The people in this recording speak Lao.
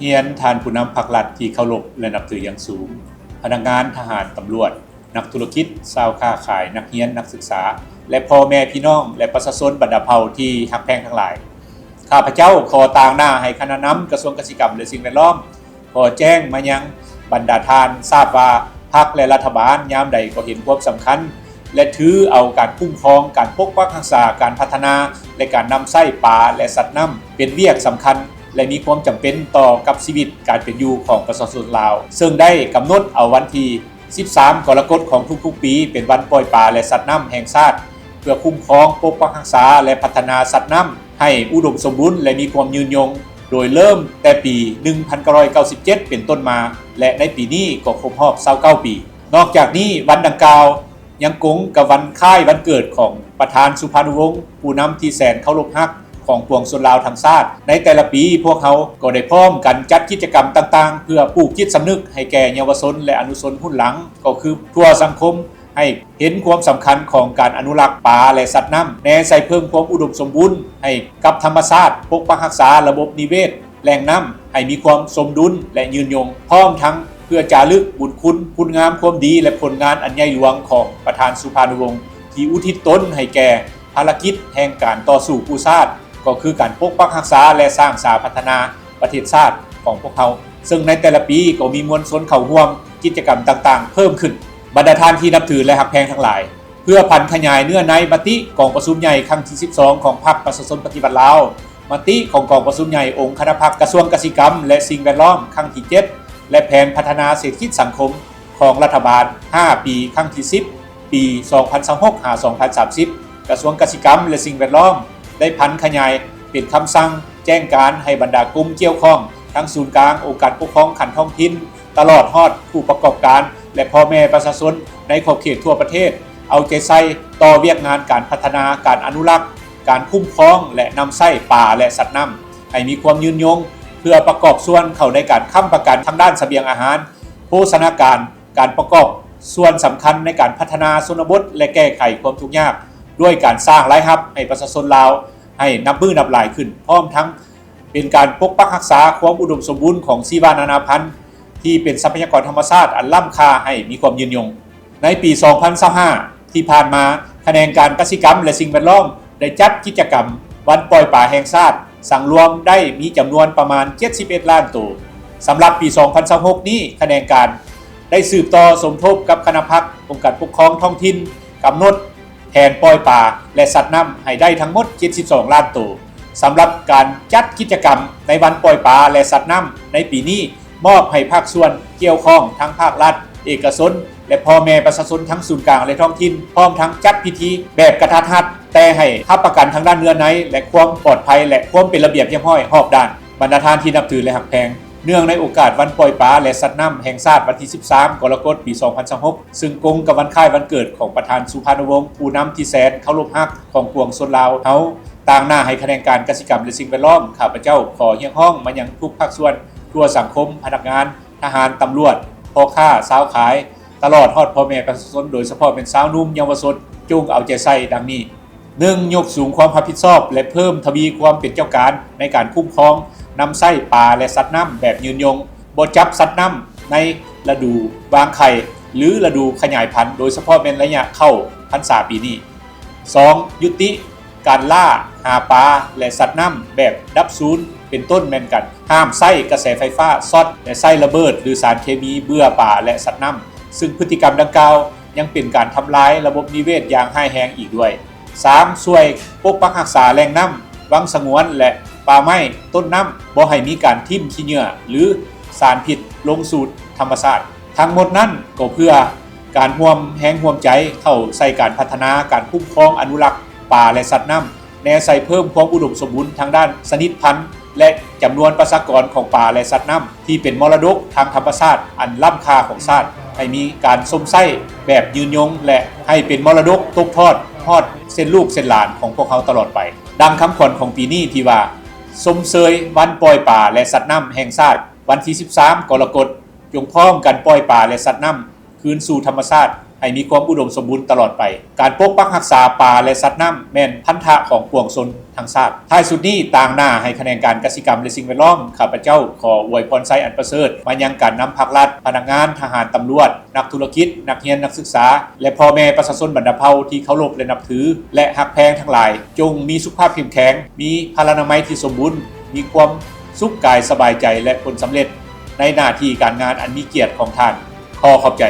ຮຽນທ່ານຜູ້ນຳພັກລັດທີ່ເຄົາລົບ ແລະ ນັບຖືຢ່າງສູງ, ພະນັກງານ, ທະຫານ, ຕຳຫຼວດ, ນັກທຸລະກິດ, ຊາວຄ້າຂາຍ, ນັກຮຽນ, ນັກສຶກສາ ແລະ ພໍ່ແມ່ພີ່ນ້ອງ ແລະ ປະຊາຊົນບັນດາເຜົ່າທີ່ຮັກແພງທັງຫຼາຍ. ຂ້າພະເຈົ້າຂໍຕາງໜ້າໃຫ້ຄະນະນຳກະຊວງກະສິກຳ ແລະ ສິ່ງແວດລ້ອມ ຂໍແຈ້ງມາຍັງບັນດາທ່ານຊາບວ່າ ພັກ ແລະ ລັດຖະບານຍາມໃດກໍເຫັນຄວາມສຳຄັນ ແລະ ຖືເອົາການຄຸ້ມຄອງ, ການປົກປັກຮັກສາ, ການພັດທະນາ ແລະ ການນຳໃຊ້ປາ ແລະ ສັດນ້ຳ ເປັນວຽກສຳຄັນ ແລະ ມີຄວາມຈຳເປັນຕໍ່ກັບຊີວິດການເປັນຢູ່ຂອງປະຊາຊົນລາວ, ເຊິ່ງໄດ້ກຳນົດເອົາວັນທີສິບສາມ ກໍລະກົດຂອງທຸກໆປີ ເປັນວັນປ່ອຍປາ ແລະ ສັດນ້ຳແຫ່ງຊາດ ເພື່ອຄຸ້ມຄອງ, ປົກປັກຮັກສາ ແລະ ພັດທະນາສັດນ້ຳໃຫ້ອຸດົມສົມບູນ ແລະ ມີຄວາມຍືນຍົງ ໂດຍເລີ່ມແຕ່ປີໜຶ່ງພັນເກົ້າຮ້ອຍເກົ້າສິບເຈັດ ເປັນຕົ້ນມາ ແລະ ໃນປີນີ້ກໍຄົບຮອບຊາວເກົ້າປີ. ນອກຈາກນີ້, ວັນດັ່ງກ່າວຍັງກົງກັບວັນຄ້າຍວັນເກີດຂອງປະທານສຸພານຸວົງ ຜູ້ນຳທີ່ແສນເຄົາລົບຮັກຂອງປວງຊົນລາວທັງຊາດ. ໃນແຕ່ລະປີ, ພວກເຮົາກໍໄດ້ພ້ອມກັນຈັດກິດຈະກຳຕ່າງໆ ເພື່ອປູກຈິດສຳນຶກໃຫ້ແກ່ເຍົາວະຊົນ ແລະ ອະນຸຊົນຮຸ່ນຫຼັງ ກໍຄືທົ່ວສັງຄົມ ໃຫ້ເຫັນຄວາມສຳຄັນຂອງການອະນຸລັກປາ ແລະ ສັດນ້ຳ, ແນໃສ່ເພີ່ມຄວາມອຸດົມສົມບູນໃຫ້ກັບທຳມະຊາດ, ປົກປັກຮັກສາລະບົບນິເວດ, ແຫຼ່ງນ້ຳໃຫ້ມີຄວາມສົມດຸນ ແລະ ຍືນຍົງ, ພ້ອມທັງເພື່ອຈາລຶກບຸນຄຸນ, ຄຸນງາມຄວາມດີ ແລະ ຜົນງານອັນໃຫຍ່ຫຼວງຂອງປະທານສຸພານຸວົງ ທີ່ອຸທິດຕົນໃຫ້ແກ່ພາລະກິດແຫ່ງການຕໍ່ສູ້ກູ້ຊາດ, ກໍຄືການປົກປັກຮັກສາ ແລະ ສ້າງສາພັດທະນາປະເທດຊາດຂອງພວກເຮົາ, ເຊິ່ງໃນແຕ່ລະປີກໍມີມວນຊົນເຂົ້າຮ່ວມກິດຈະກຳຕ່າງໆເພີ່ມຂຶ້ນ. ບັນດາທ່ານທີ່ນັບຖື ແລະ ຮັກແພງທັງຫຼາຍ, ເພື່ອຜັນຂະຫຍາຍເນື້ອໃນມະຕິກອງປະຊຸມໃຫຍ່ຄັ້ງທີສິບສອງ ຂອງພັກປະຊາຊົນປະຕິວັດລາວ, ມະຕິຂອງກອງປະຊຸມໃຫຍ່ອົງຄະນະພັກກະຊວງກະສິກຳ ແລະ ສິ່ງແວດລ້ອມຄັ້ງທີເຈັດ ແລະ ແຜນພັດທະນາເສດຖະກິດສັງຄົມຂອງລັດຖະບານຫ້າປີ ຄັ້ງທີສິບ ປີສອງພັນຊາວຫົກ ຫາ ສອງພັນສາມສິບ, ກະຊວງກະສິກຳ ແລະ ສິ່ງແວດລ້ອມ ໄດ້ຜັນຂະຫຍາຍເປັນຄຳສັ່ງແຈ້ງການໃຫ້ບັນດາກົມກ່ຽວຂ້ອງ ທັງສູນກາງ, ອົງການປົກຄອງຂັ້ນທ້ອງຖິ່ນ, ຕະຫຼອດຮອດຜູ້ປະກອບການ ແລະ ພໍ່ແມ່ປະຊາຊົນໃນຂອບເຂດທົ່ວປະເທດ ເອົາໃຈໃສ່ຕໍ່ວຽກງານການພັດທະນາ, ການອະນຸລັກ, ການຄຸ້ມຄອງ ແລະ ນຳໃຊ້ປາ ແລະ ສັດນ້ຳ ໃຫ້ມີຄວາມຍືນຍົງ ເພື່ອປະກອບສ່ວນເຂົ້າໃນການຄ້ຳປະກັນທາງດ້ານສະບຽງອາຫານ, ໂພຊະນາການ, ການປະກອບສ່ວນສຳຄັນໃນການພັດທະນາຊົນນະບົດ ແລະ ແກ້ໄຂຄວາມທຸກຍາກ ດ້ວຍການສ້າງລາຍຮັບໃຫ້ປະຊາຊົນລາວໃຫ້ນັບມື້ນັບຫຼາຍຂຶ້ນ, ພ້ອມທັງເປັນການປົກປັກຮັກສາຄວາມອຸດົມສົມບູນຂອງຊີວະນານາພັນ ທີ່ເປັນຊັບພະຍາກອນທຳມະຊາດອັນລ້ຳຄ່າໃຫ້ມີຄວາມຍືນຍົງ. ໃນປີສອງພັນຊາວຫ້າ ທີ່ຜ່ານມາ, ຂະແໜງການກະສິກຳ ແລະ ສິ່ງແວດລ້ອມ ໄດ້ຈັດກິດຈະກຳວັນປ່ອຍປາແຫ່ງຊາດ ສັງລວມໄດ້ມີຈຳນວນປະມານເຈັດສິບເອັດລ້ານໂຕ. ສຳລັບປີສອງພັນຊາວຫົກນີ້, ຂະແໜງການໄດ້ສືບຕໍ່ສົມທົບກັບຄະນະພັກອົງການປົກຄອງທ້ອງຖິ່ນ ກຳນົດແຜນປ່ອຍປາ ແລະ ສັດນ້ຳໃຫ້ໄດ້ທັງໝົດເຈັດສິບສອງລ້ານໂຕ. ສຳລັບການຈັດກິດຈະກຳໃນວັນປ່ອຍປາ ແລະ ສັດນ້ຳໃນປີນີ້ ມອບໃຫ້ພາກສ່ວນກ່ຽວຂ້ອງທັງພາກລັດ, ເອກະຊົນ ແລະ ພໍ່ແມ່ປະຊາຊົນທັງສູນກາງ ແລະ ທ້ອງຖິ່ນ, ພ້ອມທັງຈັດພິທີແບບກະທັດຮັດ, ແຕ່ໃຫ້ຮັບປະກັນທາງດ້ານເນື້ອໃນ ແລະ ຄວາມປອດໄພ ແລະ ຄວາມເປັນລະບຽບຮຽບຮ້ອຍຮອບດ້ານ. ບັນດາທ່ານທີ່ນັບຖື ແລະ ຮັກແພງ, ເນື່ອງໃນໂອກາດວັນປ່ອຍປາ ແລະ ສັດນ້ຳແຫ່ງຊາດ ວັນທີສິບສາມ ກໍລະກົດ ປີສອງພັນຊາວຫົກ ຊຶ່ງກົງກັບວັນຄ້າຍວັນເກີດຂອງປະທານສຸພານຸວົງ ຜູ້ນຳທີ່ແສນເຄົາລົບຮັກຂອງປວງຊົນລາວເຮົາ, ຕາງໜ້າໃຫ້ຂະແໜງການກະສິກຳ ແລະ ສິ່ງແວດລ້ອມ, ຂ້າພະເຈົ້າຂໍຮຽກຮ້ອງມາຍັງທຸກພາກສ່ວນທົ່ວສັງຄົມ, ພະນັກງານ, ທະຫານ, ຕຳຫຼວດ, ພໍ່ຄ້າ, ຊາວຂາຍ, ຕະຫຼອດຮອດພໍ່ແມ່ປະຊາຊົນ, ໂດຍສະເພາະແມ່ນຊາວໜຸ່ມ, ເຍົາວະຊົນ, ຈົ່ງເອົາໃຈໃສ່ດັ່ງນີ້: ໜຶ່ງ, ຍົກສູງຄວາມຮັບຜິດຊອບ ແລະ ເພີ່ມທະວີຄວາມເປັນເຈົ້າການໃນການຄຸ້ມຄອງ, ນຳໃຊ້ປາ ແລະ ສັດນ້ຳແບບຍືນຍົງ, ບໍ່ຈັບສັດນ້ຳໃນລະດູວາງໄຂ່ ຫຼື ລະດູຂະຫຍາຍພັນ, ໂດຍສະເພາະແມ່ນໄລຍະເຂົ້າພັນສາປີນີ້. ສອງ, ຍຸຕິການລ່າຫາປາ ແລະ ສັດນ້ຳແບບດັບສູນ, ເປັນຕົ້ນແມ່ນການຫ້າມໃຊ້ກະແສໄຟຟ້າຊັອດ ແລະ ໃຊ້ລະເບີດ ຫຼື ສານເຄມີເບື່ອປາ ແລະ ສັດນ້ຳ, ຊຶ່ງພຶດຕິກຳດັ່ງກ່າວຍັງເປັນການທຳລາຍລະບົບນິເວດຢ່າງຮ້າຍແຮງອີກດ້ວຍ. ສາມ, ຊ່ວຍປົກປັກຮັກສາແຫຼ່ງນ້ຳ, ວັງສະຫງວນ ແລະ ປ່າໄມ້, ຕົ້ນນ້ຳ, ບໍ່ໃຫ້ມີການຖິ້ມຂີ້ເຫຍື້ອ ຫຼື ສານພິດລົງສູ່ທຳມະຊາດ. ທັງໝົດນັ້ນກໍເພື່ອການຮ່ວມແຮງຮ່ວມໃຈເຂົ້າໃສ່ການພັດທະນາ, ການຄຸ້ມຄອງ, ອະນຸລັກປາ ແລະ ສັດນ້ຳ, ແນໃສ່ເພີ່ມຄວາມອຸດົມສົມບູນທາງດ້ານຊະນິດພັນ ແລະ ຈຳນວນປະຊາກອນຂອງປາ ແລະ ສັດນ້ຳ ທີ່ເປັນມໍລະດົກທາງທຳມະຊາດອັນລ້ຳຄ່າຂອງຊາດ ໃຫ້ມີການຊົມໃຊ້ແບບຍືນຍົງ ແລະ ໃຫ້ເປັນມໍລະດົກຕົກທອດຮອດເຊັ່ນລູກເຊັ່ນຫຼານຂອງພວກເຮົາຕະຫຼອດໄປ. ດັ່ງຄຳຂວັນຂອງປີນີ້ທີ່ວ່າ, ຊົມເຊີຍວັນປ່ອຍປາ ແລະ ສັດນ້ຳແຫ່ງຊາດ ວັນທີສິບສາມ ກໍລະກົດ, ຈົ່ງພ້ອມກັນປ່ອຍປາ ແລະ ສັດນ້ຳຄືນສູ່ທຳມະຊາດໃຫ້ ຫ້ມີຄວາມອຸດົມສົມບູນຕະຫຼອດໄປ. ການປົກປັກຮັກສາປ່າ ແລະ ສັດນ້ຳ ແມ່ນພັນທະຂອງປວງຊົນທັງຊາດ. ທ້າຍສຸດນີ້, ຕາງໜ້າໃຫ້ຂະແໜງການກະສິກຳ ແລະ ສິ່ງແວດລ້ອມ, ຂ້າພະເຈົ້າຂໍອວຍພອນໄຊອັນປະເສີດມາຍັງການນຳພາກລັດ, ພະນັກງານ, ທະຫານ, ຕຳຫຼວດ, ນັກທຸລະກິດ, ນັກຮຽນ, ນັກສຶກສາ ແລະ ພໍ່ແມ່ປະຊາຊົນບັນດາເຜົ່າທີ່ເຄົາລົບ ແລະ ນັບຖື ແລະ ຮັກແພງທັງຫຼາຍ, ຈົ່ງມີສຸຂະພາບເຂັ້ມແຂງ, ມີພະລານາໄມທີ່ສົມບູນ, ມີຄວາມສຸກກາຍສະບາຍໃຈ ແລະ ຜົນສຳເລັດໃນໜ້າທີ່ການງານອັນມີກຽດຂອງທ່ານ. ຂໍຂອບໃຈ.